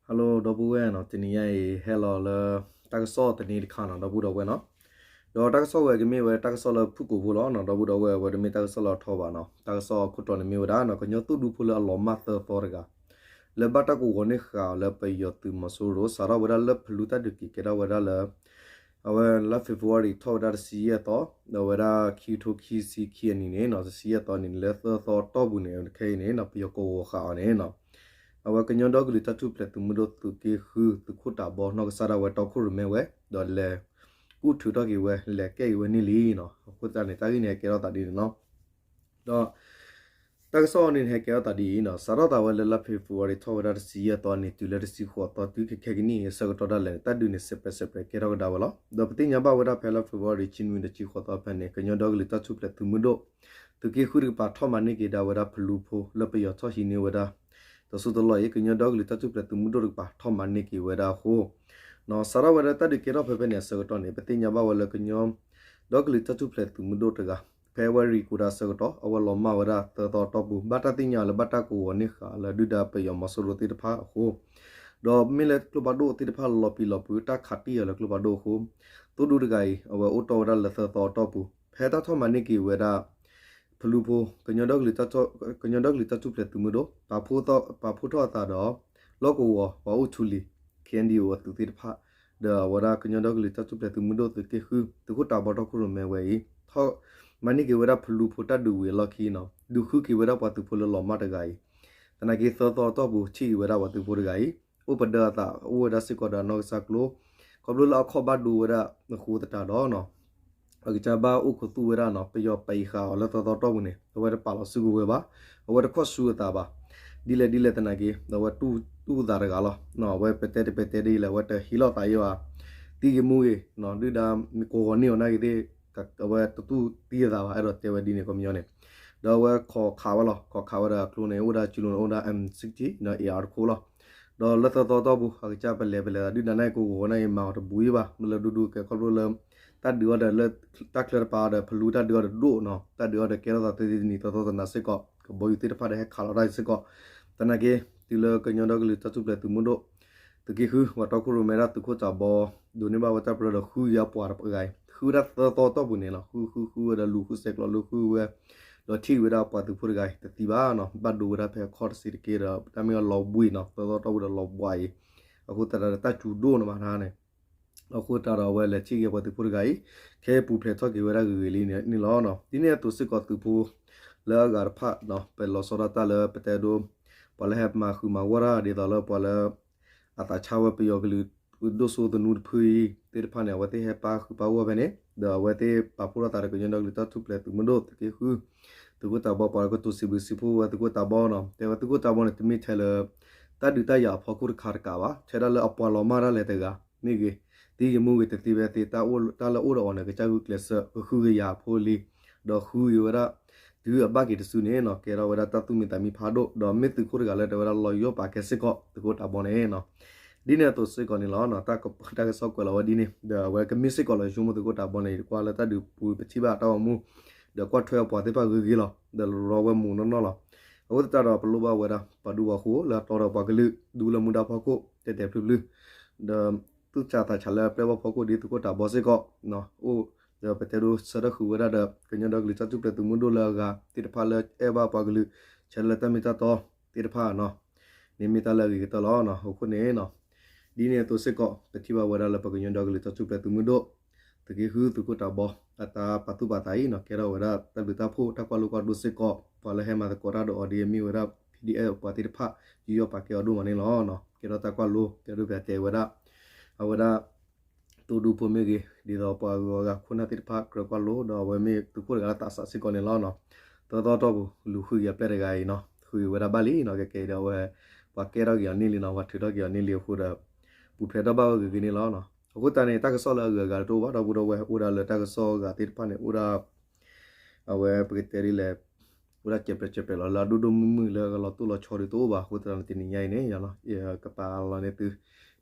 Hello ဒီပုၢ်ဝဲၢ်နီၤ, တနံၤညါအံၤဟဲလီၤလၢ တၢ်ကစီၣ်တနံၤတခါနီၤ ဒီပုၢ်ဒီဝဲၢ်နီၤ, ဒီးတၢ်ကစီၣ်ဝဲကမ့ၢ်ဝဲတၢ်ကစီၣ်လၢဖုၣ်ကိာ်ဖိလီၤနီၤ ဒီပုၢ်ဒီဝဲၢ်, အဝဲတမ့ၢ်တၢ်ကစီၣ်လၢအထီဘၣ်နီၤ, တၢ်ကစီၣ်အခိၣ်တီန့ၣ်မ့ၢ်ဝဲဒၣ်နီၤ ကညီသုးဒူဖိလၢအလီၤမၢ်သၢသီတဂၤ လၢဘၣ်တၢ်ကိးဂီၤန့ၢ်ဃာ်အီၤလၢပယီၤသုးမီၤစိရိၤ စးထီၣ်ဝဲဒၣ်လၢဖလူတၢ်ဒုးက့ၤကဲထီၣ်ဝဲဒၣ်လၢ အဝဲလါ February ထီၣ်ဝဲဒၣ်တဆံယဲၢ်သီ, ဒီးဝဲဒၣ်ခံကထိခံဆံခံအနံၤန့ၣ်နီၤ တဆံယဲၢ်သီန့ၣ် လၢသၢသီတီၢ်ပူၤန့ၣ် ခဲအံၤန့ၣ်နီၤ ပယီၤကိးဂီၤဃာ်အီၤန့ၣ်နီၤ, အဝဲကညီဒီကလုာ်တၢ်ထူၣ်ဖျဲးသုးမုၢ်ဒိၣ်သုးက့ဃု သုးခိၣ်တးဘီနီၢ်ကစၢ်ဒၣ်ဝဲတီခိၣ်ရိၣ်မဲဝဲ ဒီးလဲၤကူၣ်ထုးထီၣ်က့ၤဝဲ လဲၤကဲက့ၤဝဲန့ၢ်လံနီၤ, အဃိသတးန့ၣ် တၢ်ဂ့ၢ်န့ၣ်ဟဲကဲထီၣ်သးဒ်န့ၣ်နီၤ, ဒီး တၢ်ကစီၣ်အံၤန့ၣ် ဟဲကဲထီၣ်သးဒ်အံၤနီၤ, စးထီၣ်သးဝဲလၢလါ February ထီၣ်ဝဲဒၣ်တဆံယဲၢ်သီန့ၣ် တုၤလၢတဆံဃိးသီ တုၤခဲခဲကနံၣ်အံၤအဆၢကတီၢ်ဒၣ်လဲာ်န့ၣ် တၢ်ဒုးန့ၣ် စဲးပြဲးစဲးပြဲးကဲထီၣ်ကဒါဝဲလီၤ. ဒီးပသ့ၣ်ညါဘၣ်ဝဲဒၣ်ဖဲလါ February တဆံနွံဒီးတဆံဃိးသီဖဲန့ၣ် ကညီဒီကလုာ်တၢ်ထူၣ်ဖျဲးသုးမုၢ်ဒိၣ် သုးက့ဃုတကပၤထီၣ်မၤန့ၢ်က့ၤဒၣ်ဝဲဒၣ်ဖလူဖိလၢပယီၤထီၣ်ဟံးန့ၢ်ဝဲဒၣ် တစိၢ်တလီၢ်အံၤ ကညီဒီကလုာ်တၢ်ထူၣ်ဖျဲးသုးမုၢ်ဒိၣ်တကပၤထီၣ်မၤန့ၢ်က့ၤဝဲဒၣ်အဃိ စးထီၣ်ဝဲဒၣ်တၢ်ဒုးကဲထီၣ်ဖဲဖဲန့ၣ်အဆၢကတီၢ်န့ၣ် ပသ့ၣ်ညါဘၣ်ဝဲလၢကညီ ဒီကလုာ်တၢ်ထူၣ်ဖျဲးသုးမုၢ်ဒိၣ်တဂၤ ဖဲအဝဲရံကိးတၢ်အဆၢကတီၢ် အဝဲလီၤမၢ်ဝဲဒၣ်သၢသီတီၢ်ပူၤ ဘၣ်တၢ်သ့ၣ်ညါအီၤလၢဘၣ်တၢ်ကိးဂီၤန့ၢ်ဃာ်လၢဒုၣ်ဒါပယီၤမီၤစိရိၤသ့ၣ်တဖၣ်အဃိ ဒီးမ့ၢ်လၢကျိဖးဒိၣ်သ့ၣ်တဖၣ်လီၤပံၤလီၤပူၤ တၢ်ခးတံၢ်အီၤလၢကျိဖးဒိၣ်အဃိ သုးဒူတဂၤအံၤ အဝဲအိၣ်တီၢ်ဝဲဒၣ်လၢသၢသီတီၢ်ပူၤ ဖဲတၢ်ထီၣ်မၤန့ၢ်က့ၤဝဲဒၣ် ဖလူဖိ ကညီဒီကလုာ်တၢ်ထူၣ်ဖျဲးသုးမုၢ်ဒိၣ် ပာ်ဖှိၣ်ထီၣ်အသးဒီး လီၢ်ကဝီၤ ပှၤအိၣ်ထူလံၤ KNDO အသုးသ့ၣ်တဖၣ် ဒီးအဝဲဒၣ်ကညီဒီကလုာ်တၢ်ထူၣ်ဖျဲးသုးမုၢ်ဒိၣ်သုးက့ဃု သုးခိၣ်တးဘီတီခိၣ်ရိၣ်မဲဝဲအံၤ ထီၣ်မၤန့ၢ်က့ၤဝဲဒၣ်ဖလူဖိတၢ်ဒုးဝံၤအလီၢ်ခံနီၤ ဒုးဃုက့ၤဝဲဒၣ်ပှၤသုးဖိလၢလီၤမၢ်တဂၤအံၤ သနာ်က့သၢသီတီၢ်ပူၤ ထံၣ်က့ၤဝဲဒၣ်ပှၤသုးဖိတဂၤအံၤ အိၣ်ပဒၢအသး အိၣ်ဝဲဒၣ်စ့ၢ်ကီးဒီးအနီၢ်ကစၢ်ကျိ ခီဖျိလၢအခီၣ်ဘၣ်ဒိဝဲဒၣ်အဃိသတးဒီး အကစၢ်ဘၣ်အိၣ်ခိးသူၣ်ဝဲဒၣ်နီၤ ပယီၤပာ်ဃာ်အီၤလၢသၢသီတီၢ်ပူၤန့ၣ် အဝဲတပာ်လီၤစုကဝဲၤဘၣ်, အဝဲတခီၣ်ဆူအသးဘၣ်, ဒ်လဲၣ်ဒ်လဲၣ်သနာ်က့ အဝဲတူၢ်သးတဂၤလီၤ, အဝဲပတဲတပတဲဒ်လဲၣ် အဝဲတဟံးလိာ်သးယဲဘၣ်, သံဂ့ၤမူဂ့ၤ ဒုၣ်ဒါကိးဂီၤန့ၢ်အီၤနာ်က့သ့ၣ် အဝဲတတူၢ်သံအသးဘၣ် အဲၣ်ဒိးတဲဝဲဒ်န့ၣ် ခီပညီန့ၣ်, ဒီးအဝဲခိးခးဝဲလီၤ, ခိးခးဝဲဒီးအကျိန့ၣ် အိၣ်ဒၣ်ကျိန့ၣ် အိၣ်ဒၣ် M sixty ဒီး A R တခိၣ်လီၤ. ဒီးလၢသၢသီတီၢ်ပူၤ အကစၢ်ပလဲၤပလဲၤသးဒုၣ်ဒါန့ၣ်ကိးဂီၤဝဲန့ၣ် မၤအီၤတဘူးယံၤဘၣ်, မ့ၢ်လၢဒူဒူကဲခီဖျိလၢ တၢ်ဒုးအီၤဒီးလၢ တၢ်ချၢတပၤဒီး ဖလူတၢ်ဒုးအီၤဒီးဒိၣ်နီၤ, တၢ်ဒုးအီၤဒီးကဲထီၣ်သးသ့တနံၤသီသီသနၤစ့ၢ်ကီး, ကဘီယူၤသ့ၣ်တဖၣ်ဒီးဟဲခးလီၤတၢ်အံၤစ့ၢ်ကီး, သနာ်က့ တုၤလၢကညီဒီကလုာ်တၢ်ထူၣ်ဖျဲးသုးမုၢ်ဒိၣ် သုးက့ဃု ပှၤတီခိၣ်ရိၣ်မဲဒၣ်သုးခိၣ်တးဘီ ဒိးန့ၢ်ဘၣ်ဝဲတၢ်ပရၢဒီးဃုက့ၤအပှၤတဂၤအံၤ, ဃုဝဲဒၣ်သၢသီတီၢ်ပူၤန့ၣ်လီၤ, ဃုဃုဃုဝဲဒီးလူၤဃုစဲးကျိးလူၤဃုဝဲ ဒီးထံၣ်ဝဲဒၣ်ပှၤသုးဖိတဂၤအံၤ တသံဘၣ်နီၤ, ဘၣ်ဒိဝဲဒၣ်ဖဲအခီၣ်တစ့တက့ဒီး တၢ်မ့ၢ်အီၤလီၤဘှံးနီၤ, သၢသီတီၢ်ပူၤဒီးလီၤဘှါအံၤ, အဃိသတးဒီးတၢ်စူၤဒိၣ်န့ၣ်မးတၢ်န့ၣ် အဃိသတးဒီးအဝဲလဲၤထံၣ်က့ၤပှၤသုးဖိတဂၤအံၤ, ခဲအံၤပူၤဖျဲးထီၣ်က့ၤဝဲဒၣ်ဂ့ၤဂ့ၤလံန့ၣ်လီၤ. ဒ်န့ၣ်အသိးစ့ၢ်ကီးသုးဖိ လၢအဂၤတဖၣ် ပလီၤဆီဒၣ်တၢ်လၢပတဲဒိ ပှၤလၢဟဲမၤဃုာ်မၤဂီၢ်တၢ်ဒ်သိးလၢပှၤလၢ အသးဆါဝဲပယီၤကလုာ် ဒိၣ်စိသနူတဖုအံၤသ့ၣ်တဖၣ်န့ၣ် အဝဲသ့ၣ်ဟဲပၢ်ဃုာ်ပၢ်ဂီၢ်ဖဲန့ၣ် ဒီးအဝဲသ့ၣ်ပာ်ဖှိၣ်ထီၣ်သးဒီးကညီဒီကလုာ်တၢ်ထူၣ်ဖျဲးသုးမုၢ်ဒိၣ်သုးက့ဃု သုးခိၣ်တးဘီ ပှၤလၢကတိၤစံးဘျုးစံးဖှိၣ်ဝဲသုးခိၣ်တးဘီနီၤ, တဲဝဲသုးခိၣ်တးဘီန့ၣ် တမ့ၢ်ထဲလၢ တၢ်ဒုးတၢ်ယၤအဖီခိၣ်တခါတကးဘၣ်, ထဲဒၣ်လၢအပှၤလီၤမၢ်ဒၣ်လဲာ်တဂၤမ့ၢ်ဂ့ၤ, သံဂ့ၤမူဂ့ၤတသံဘၣ်သ့ တၢ်လၢအိၣ်ဒီးအီၤန့ၣ် ကစၢ်ဂုာ်ကျဲးစၢး ကဃုကယၤအဖိအလံၤ, ဒီးဃုက့ၤဝဲဒၣ် တုၤအဘၣ်က့ၤတစုန့ၣ်နီၤ ကဲထီၣ်ဝဲဒၣ်တၢ်သူၣ်မံသးမံဖးဒိၣ်, ဒီးမ့ၢ်သုးခိၣ်တဂၤလၢတဲဝဲဒၣ်လီၤယီၢ်ပာ်ကဲစ့ၢ်ကီး သုးခိၣ်တးဘီန့ၣ်နီၤ ဒ်န့ၣ်အသိးစ့ၢ်ကီးန့ၣ်လီၤ. တၢ်ကစီၣ်ကွဲးလီၤဝဲဒ်န့ၣ် ဒီးအဝဲကမ့ၢ်စ့ၢ်ကီးလီၤ ယဆိကမိၣ်သုးခိၣ်တးဘီန့ၣ် ကွၢ်လၢတၢ်ဒုးပူၤပထံၣ်ဘၣ်တၢ်ဂီၤမူ ဒီးကွၢ်ထွဲအပှၤသ့ၣ်တဖၣ်ဂ့ၤဂ့ၤလီၤ, ဒီးလီၤဝဲမူးနီၢ်နီၢ်လီၤ. အဃိသတးဒီးပလိၣ်ဘၣ်ဝဲဒၣ် ပှၤဒူပှၤဃိၤလၢအတီဒီးပှၤကလုာ် ဒူလၢမူဒါဖီခိၣ် တဲာ်တဲာ်ဖျုးဖျုး ဒီးသူၣ်ဆးသးဆးလၢပျဲၢ်ဘီၣ်ဖီခိၣ်ဒ်သုးခိၣ်တးဘီစ့ၢ်ကီး အိၣ် ဒီးပတဲဒိဆၢထၢၣ်ဃုာ်ဝဲဒၣ်ဒီး ကညီဒီကလုာ်တၢ်ထူၣ်ဖျဲးသုးမုၢ်ဒိၣ်လၢအဂၤသ့ၣ်တဖၣ်လၢအဲၣ်ဘၣ်ပှၤကလုာ် ဆဲးလၢတၢ်မ့ၢ်တၢ်တီသ့ၣ်တဖၣ်နီၤ န့ၣ်မ့ၢ်တၢ်လၢအဂ့ၤကတၢၢ်လီၤ. အဃိန့ၣ် ဒ်န့ၣ်အသိးစ့ၢ်ကီး ပထံၣ်ဘၣ်ဝဲဒၣ်လၢပကညီဒီကလုာ်တၢ်ထူၣ်ဖျဲးသုးမုၢ်ဒိၣ် သုးက့ဃုသုးခိၣ်တးဘီ အတၢ်ပာ်သူၣ်ပာ်သးအံၤနီၤ ကဲထီၣ်ဝဲဒၣ်တၢ်ဘျုးတၢ်ဖှိၣ်တၢ်ကွၢ်လိကွၢ်ဒိစ့ၢ်ကီး ပှၤလၢဟဲမၤသကိးတၢ်ဒီးအီၤဒ်အမ့ၢ်ဝဲဒၣ် P D F ပှၤသ့ၣ်တဖၣ် ယူးယီၣ်ပာ်ကဲအီၤဒိၣ်မးန့ၣ်လီၤ. ကဲထီၣ်တၢ်ကွၢ်လိ ကဲဒိပျးတဲဝဲဒၣ် အဝဲဒၣ် သိဒူဖိမ့ၢ်ဂ့ၤ ဒ်သိးပှၤဂုၤဂၤခိၣ်နၢ်သ့ၣ်တဖၣ်ကြၢးကွၢ်လိ ဒီးအဝဲမ့ၢ်သုးခိၣ်တဂၤလၢသးစၢ်စ့ၢ်ကီးန့ၣ်လီၤ. သၢသီတီၢ်ပူၤ လူၤဃုက့ၤအပျဲၢ်တဂၤအံၤနီၤ ဃုက့ၤဝဲဒၣ်ဘၣ်လံနီၤ ကဲကဲအံၤဒီးအဝဲ ပှၤကဲထီၣ်က့ၤအီၤန့ၢ်လံနီၤ ပှၤထုးထီၣ်က့ၤအီၤန့ၢ်လံအဃိဒီး ပူၤဖျဲးထီၣ်ဘၣ်ဝဲဂ့ၤဂ့ၤန့ၣ်လီၤ. အဃိသတးန့ၣ် တၢ်ကစီၣ်လၢအဂုၤအဂၤတအိၣ်ဘၣ် ဒီပုၢ်ဒီဝဲၢ် အိၣ်ဒၣ်လၢတၢ်ကစီၣ်အဂၤသ့ၣ်တဖၣ်န့ၣ် အိၣ်ဒၣ် အဝဲပကတဲဒ်လဲၣ် အိၣ်ဒၣ်စဲးပြဲးစဲးပြဲးလီၤ လၢအဒိၣ်ဒိၣ်မုၢ်မုၢ်လၢအလီၤတိၢ်လီၤဆီဒ်တအိၣ်ဘၣ် အဃိသတးန့ၣ် တနံၤညါအံၤန့ၣ် ယကပာ်လီၤန့ၢ်သု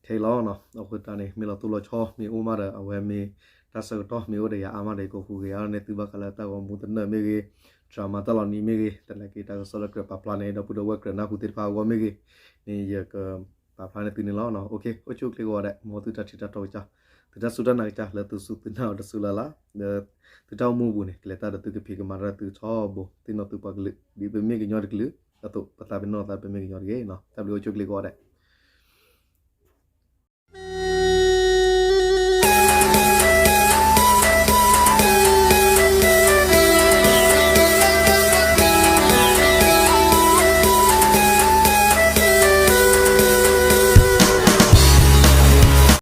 ထဲလီၤနီၤ. အဃိသတးန့ၣ် မ့ၢ်လီၤတိၢ်လီၤဆီ မ့ၢ်အိၣ်မးဒီး အဝဲမ့ၢ် တၢ်ဆၢကတီၢ်မ့ၢ်အိၣ်ဒီးယၤအါမးဒီး ယကဟူးဂဲၤအါန့ၢ်သုဘၣ်ဃးလၢတၢ်ဂီၤမူတနၢၣ်မ့ၢ်ဂ့ၤ drama တၢ်လီၤနံၤမ့ၢ်ဂ့ၤ သနာ်က့တၢ်ကစီၣ်လၢကြၢးပာ်ဖျါန့ၣ် ဒီပုၢ်ဒီဝဲၢ်ကြၢးနၢ်ဟူသ့ၣ်တဖၣ်အဂီၢ်မ့ၢ်ဂ့ၤ န့ၣ်ယက ပာ်ဖျါန့ၢ်သုန့ၣ်လီၤ. အိၣ်ဆူၣ်အိၣ်ချ့ကိးဂၤဒဲး မ်သုတၢ်ထံၣ်တၢ်တီကစၢ်, သုတၢ်စူၢ်တၢ်နာ်ကစၢ် လၢသုစူၢ်သုနာ်အီၤတစူၢ်လၢ်လၢ်, ဒီးသုတၢ်အိၣ်မူအပူၤန့ၣ် ကလဲၤတၢ်ဒီးသုကဖံးကမၤတၢ်သုထီဘိ, သ့ၣ်နီၣ်သုပှၤကလုာ် ဒ်ပမ့ၢ်ကညီတကလုာ်အသိး ပသးပ့ၤနီၣ်သးပမ့ၢ်ကညီတဂ့ၤ. တၢ်ဘျုးအိၣ်ဆူၣ်အိၣ်ချ့ကိးဂၤဒဲး.